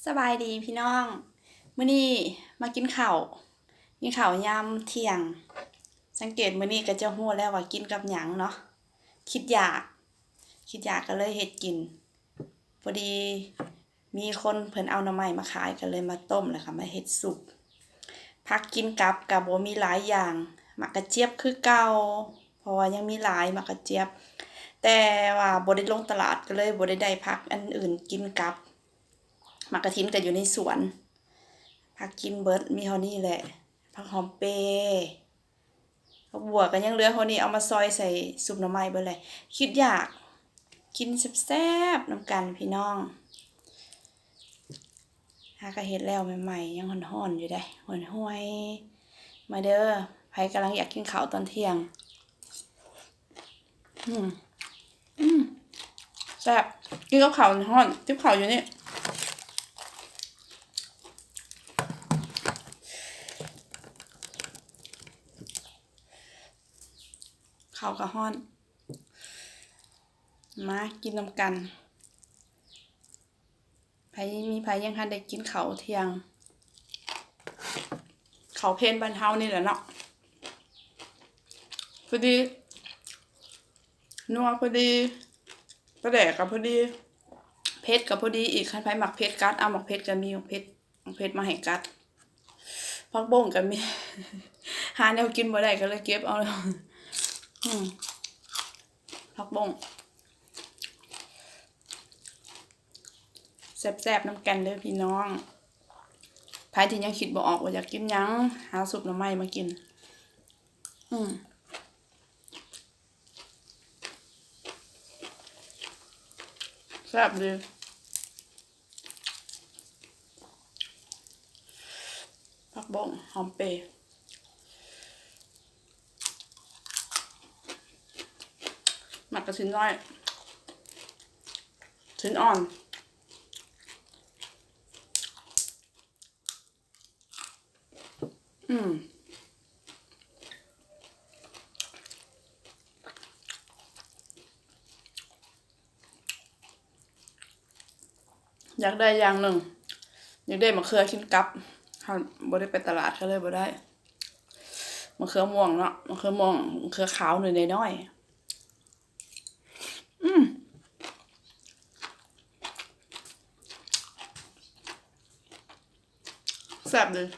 ສະບາຍດີພີ່ນ້ອງ ມື້ນີ້ມາກິນເຂົ້າ ກິນເຂົ້າຍາມທ່ຽງ. ສັງເກດມື້ນີ້ກໍຈະຮູ້ແລ້ວວ່າກິນກັບຫຍັງເນາະ ຄິດຢາກ ຄິດຢາກກໍເລີຍເຮັດກິນ. ພໍດີມີຄົນເພິ່ນເອົາໜໍ່ໄມ້ມາຂາຍ ກໍເລີຍມາຕົ້ມ ແລ້ວກໍມາເຮັດຊຸບ. ຜັກກິນກັບກໍບໍ່ມີຫຼາຍຢ່າງ ໝາກກະຈຽບຄືເກົ່າ ເພາະວ່າຍັງມີຫຼາຍໝາກກະຈຽບ ແຕ່ວ່າບໍ່ໄດ້ລົງຕະຫຼາດ ກໍເລີຍບໍ່ໄດ້ໄດ້ຜັກອັນອື່ນກິນກັບ. ໝາກກະຖິນກໍຢູ່ໃນສວນ ຜັກກິນເບິດ ມີເທົ່ານີ້ແຫຼະ ຜັກຫອມເປ ຜັກບົວກໍຍັງເຫຼືອເທົ່ານີ້ ເອົາມາຊອຍໃສ່ຊຸບໜໍ່ໄມ້ເບິດແຫຼະ. ຄິດຢາກກິນແຊບໆນຳກັນພີ່ນ້ອງ. ຫາກະເຮັດແລ້ວໃໝ່ໆ ຍັງຮ້ອນໆຢູ່ເດ້ ຫ່ວຍໆ. ມາເດີ ໃຜກຳລັງຢາກກິນເຂົ້າຕອນທ່ຽງ. ອືມ ອືມ ແຊບ ກິນກັບເຂົ້າຮ້ອນ ຈິບເຂົ້າຢູ່ນີ້. ເຂົ້າກໍຮ້ອນ ມາກິນນຳກັນ. ໃຜ ມີໃຜຍັງທັນໄດ້ກິນເຂົ້າທ່ຽງ ເຂົ້າເພນບ້ານເຮົານີ້ແຫຼະເນາະ ພໍດີ ນົວພໍດີ ປາແດກກໍພໍດີ ເຜັດກໍພໍດີອີກ. ຄັນໃຜມັກເຜັດ ກັດເອົາໝາກເຜັດ ກໍມີໝາກເຜັດ ເຜັດມາໃຫ້ກັດ. ຜັກບົ້ງກໍມີ ຫາແນວກິນບໍ່ໄດ້ກໍເລີຍເກັບເອົາ. ອືມ ຜັກບົ້ງ ແຊບໆນຳກັນເດີພີ່ນ້ອງ. ໃຜທີ່ຍັງຄິດບໍ່ອອກວ່າຢາກກິນຫຍັງ ຫາຊຸບໜໍ່ໄມ້ມາກິນ. ອືມ ແຊບດີ. ຜັກບົ້ງຫອມເປ ໝາກກະຖິນນ້ອຍ ເຖິນອ່ອນ. ອືມ ຢາກໄດ້ຢ່າງໜຶ່ງ ຢາກໄດ້ມະເຂືອກິນກັບ ເຮົາບໍ່ໄດ້ໄປຕະຫຼາດກໍເລີຍບໍ່ໄດ້. ມະເຂືອມ່ວງເນາະ ມະເຂືອມ່ວງ ມະເຂືອຂາວໜ່ວຍນ້ອຍໆ. ອືມ ແຊບເລີຍ.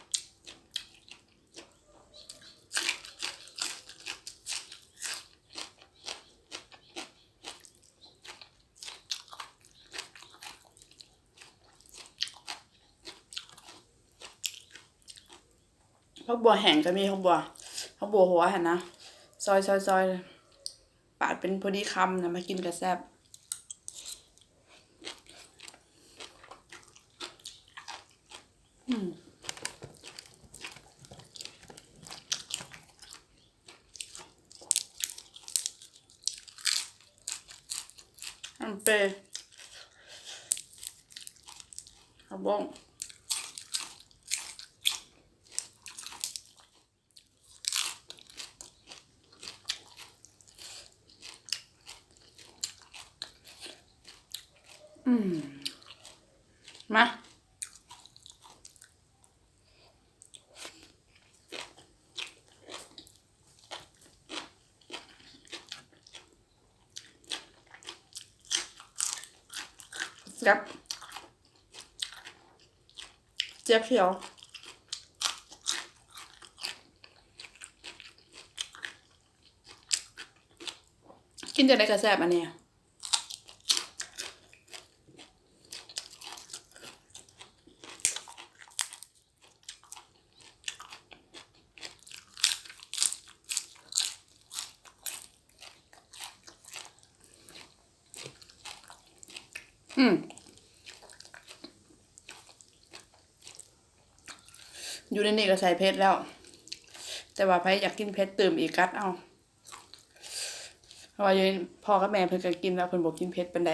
ຜັກບົວແຫ້ງກໍມີ ຜັກບົວ ຜັກບົວຫົວຫັ້ນນະ ຊອຍໆໆ ປາດເປັນພໍດີຄຳນະ ມາກິນກໍແຊບ. ອືມ ຫອມເປ ຜັກບົ້ງ. ອືມ ມາ ແຊບ ເຈັບຂຽວ ກິນຈັ່ງໃດກໍແຊບອັນນີ້. ອືມ ຢູ່ໃນນີ້ກໍໃສ່ເຜັດແລ້ວ ແຕ່ວ່າໃຜຢາກກິນເຜັດຕື່ມອີກ ກັດເອົາ. ເພາະວ່າຢູ່ ພໍ່ກັບແມ່ເພິ່ນກໍກິນແລ້ວ ເພິ່ນບໍ່ກິນເຜັດປານໃດ.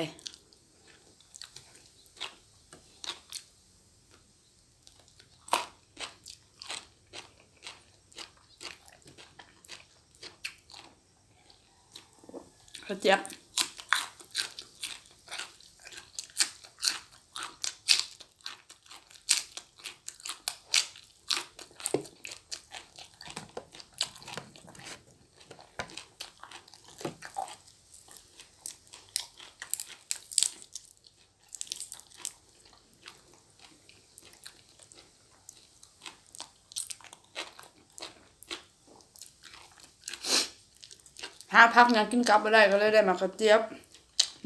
ກະຈຽບ. ຫາຜັກຫຍັງກິນກັບບໍ່ໄດ້ ກໍເລີຍໄດ້ໝາກກະຈຽບ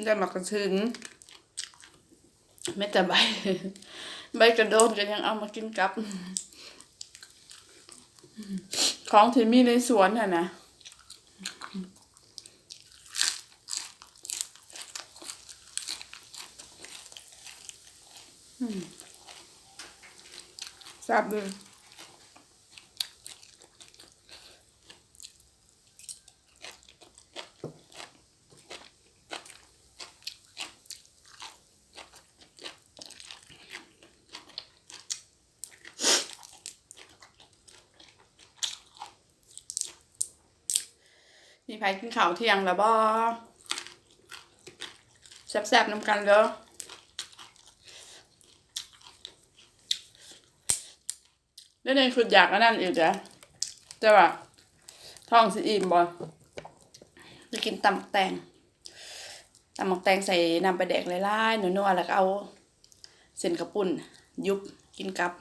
ໄດ້ໝາກກະເທັນ ແມ້ແຕ່ໃບ ໃບກະໂດນກໍຍັງເອົາມາກິນກັບ ຂອງທີ່ມີໃນສວນຫັ້ນນະ. ອືມ ແຊບເລີຍ. ມີໃຜກິນເຂົ້າທ່ຽງແລ້ວບໍ່? ແຊບໆນຳກັນເດີ. ດຽວນີ້ຄິດຢາກອັນນັ້ນອີກແຫຼະ ແຕ່ວ່າທ້ອງຊິອີ່ມບໍ່ ໄປກິນຕຳບັກແຕງ ຕຳບັກແຕງໃສ່ນ້ຳປາແດກຫຼາຍໆ ນົວໆ ແລ້ວກໍເອົາເສັ້ນເຂົ້າປຸ້ນຢຸບກິນກັບ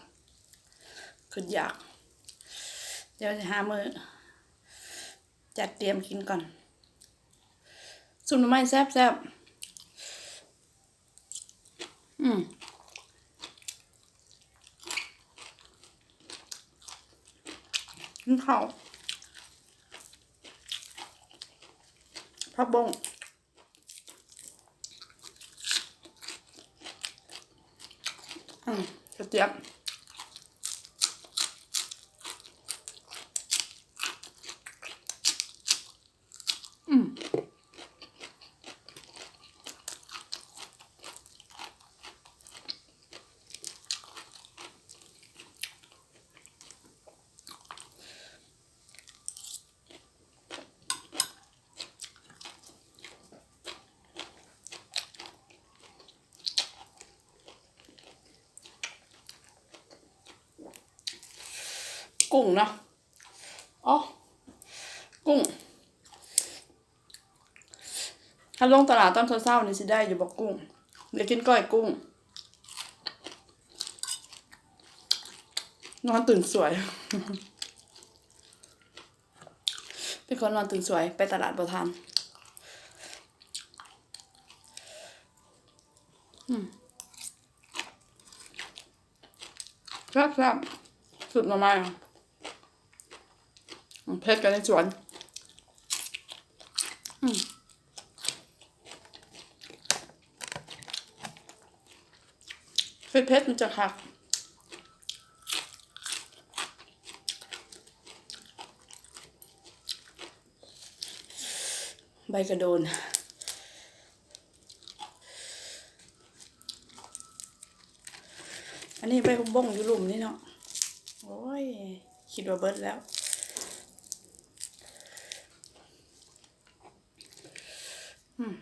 ຄິດຢາກ. ດຽວຊິຫາມື້ຈັດຕຽມກິນກ່ອນ. ຊຸບໜໍ່ໄມ້ແຊບໆ. ອືມ ກິນເຂົ້າ ຜັກບົ້ງ ອືມ ກະຈຽບ ອືມ ກຸ້ງເນາະ ອໍ ກຸ້ງ ຖ້າລົງຕະຫຼາດຕອນເຊົ້າໆນີ້ຊິໄດ້ຢູ່ບໍ່ກຸ້ງ? ໄດ້ກິນກ້ອຍກຸ້ງ. ນອນຕື່ນສວຍ ເປັນຄົນນອນຕື່ນສວຍ ໄປຕະຫຼາດບໍ່ທັນ. ອືມ ແຊບໆ ຊຸບໜໍ່ໄມ້ ເຜັດກັນໃນສວນ ອືມ ເຜັດໆ ມັນຈະຄັກ ໃບກະໂດນ. ອັນນີ້ໃບບົ້ງຢູ່ລຸ່ມນີ້ເນາະ ໂອ້ຍ ຄິດວ່າເບິດແລ້ວ ອືມ.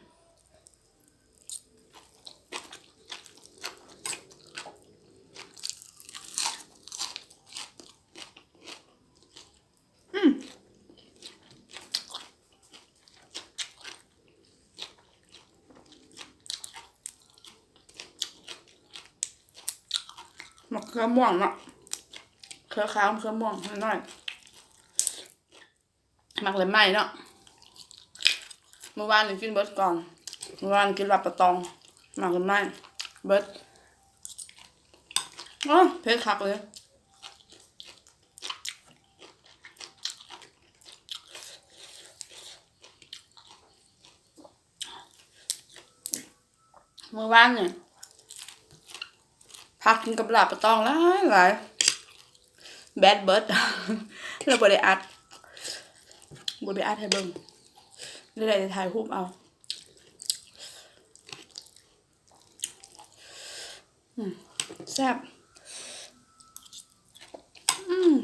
ອືມ ໝາກເຂືອມ່ວງເນາະ ເຂືອຂາວ ເຂືອມ່ວງນ້ອຍໆ ໝາກເຫຼັ້ນໄມ້ເນາະ ມື້ວານນີ້ກິນເບິດກ່ອນ ມື້ວານກິນລາບປາຕອງ ໝາກເຫຼັ້ນໄມ້ເບິດ ໂອ້ ເຜັດຄັກເລີຍ. ມື້ວານນີ້ ພາກິນກັບລາບປາຕອງຫຼາຍໆ ແບັດເບິດ ເລີຍບໍ່ໄດ້ອັດ ບໍ່ໄດ້ອັດໃຫ້ເບິ່ງ ໄດ້ແຕ່ຖ່າຍຮູບເອົາ. ອືມ ແຊບ ອືມ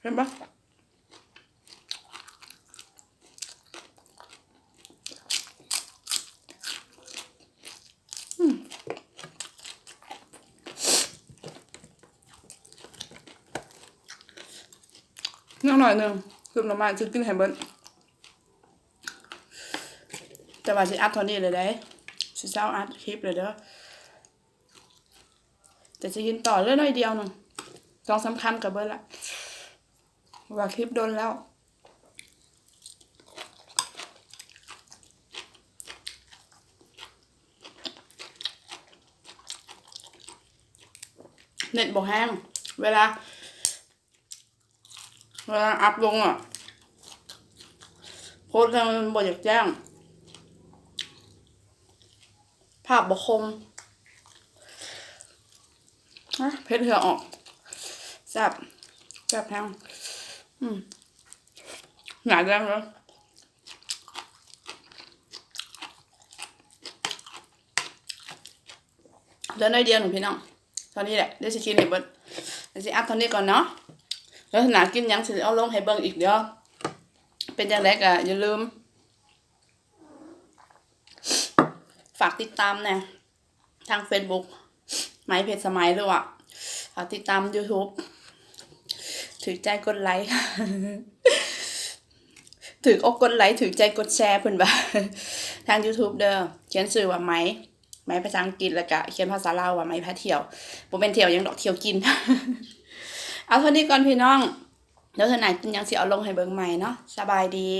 ເຫັນບໍ່? ອືມ ຍັງໜ້ອຍໜຶ່ງ ຊຸບໜໍ່ໄມ້ຊິກິນໃຫ້ເບິດ. ແຕ່ວ່າຊິອັດເທົ່ານີ້ເລີຍເດ້ ຊິເຊົາອັດຄລິບເລີຍເດີ ແຕ່ຊິກິນຕໍ່ເຫຼືອໜ້ອຍດຽວໜຶ່ງ ສອງສາມຄຳກໍເບິດລະ ວ່າຄລິບດົນແລ້ວ ເນັດບໍ່ແຮງ ເວລາ ເວລາອັບລົງອະ ໂພສແລ້ວມັນບໍ່ຢາກແຈ້ງ ພາບບໍ່ຄົມ ອະ ເຜັດເຫື່ອອອກ ແຊບ ແຊບແຮງ ອືມ ໜ້າແດງເລີຍ ເຫຼືອໜ້ອຍດຽວໜຶ່ງພີ່ນ້ອງ ເທົ່ານີ້ແຫຼະ ດຽວຊິກິນໃຫ້ເບິດ ດຽວຊິອັດເທົ່ານີ້ກ່ອນເນາະ ແລ້ວຖ້າໜ້າກິນຫຍັງຊິເອົາລົງໃຫ້ເບິ່ງອີກເດີ ເປັນຈັ່ງໃດກໍຢ່າລືມ ຝາກຕິດຕາມແດ່ ທາງເຟສບຸກ ໄມເພັດສະໄໝ ຫຼືວ່າ ຝາກຕິດຕາມຢູທູບ ຖືກໃຈກົດໄລ ຖືກອົກກົດໄລ ຖືກໃຈກົດແຊ ເພິ່ນວ່າ ທາງຢູທູບເດີ ຂຽນຊື່ວ່າໄມ ໄມພາສາອັງກິດ ແລ້ວກະຂຽນພາສາລາວວ່າໄມພາທ່ຽວ ບໍ່ແມ່ນທ່ຽວຫຍັງດອກ ທ່ຽວກິນ ເອົາເທົ່ານີ້ກ່ອນພີ່ນ້ອງ ແລ້ວເທື່ອໜ້າກິນຫຍັງຊິເອົາລົງໃຫ້ເບິ່ງໃໝ່ເນາະ ສະບາຍດີ.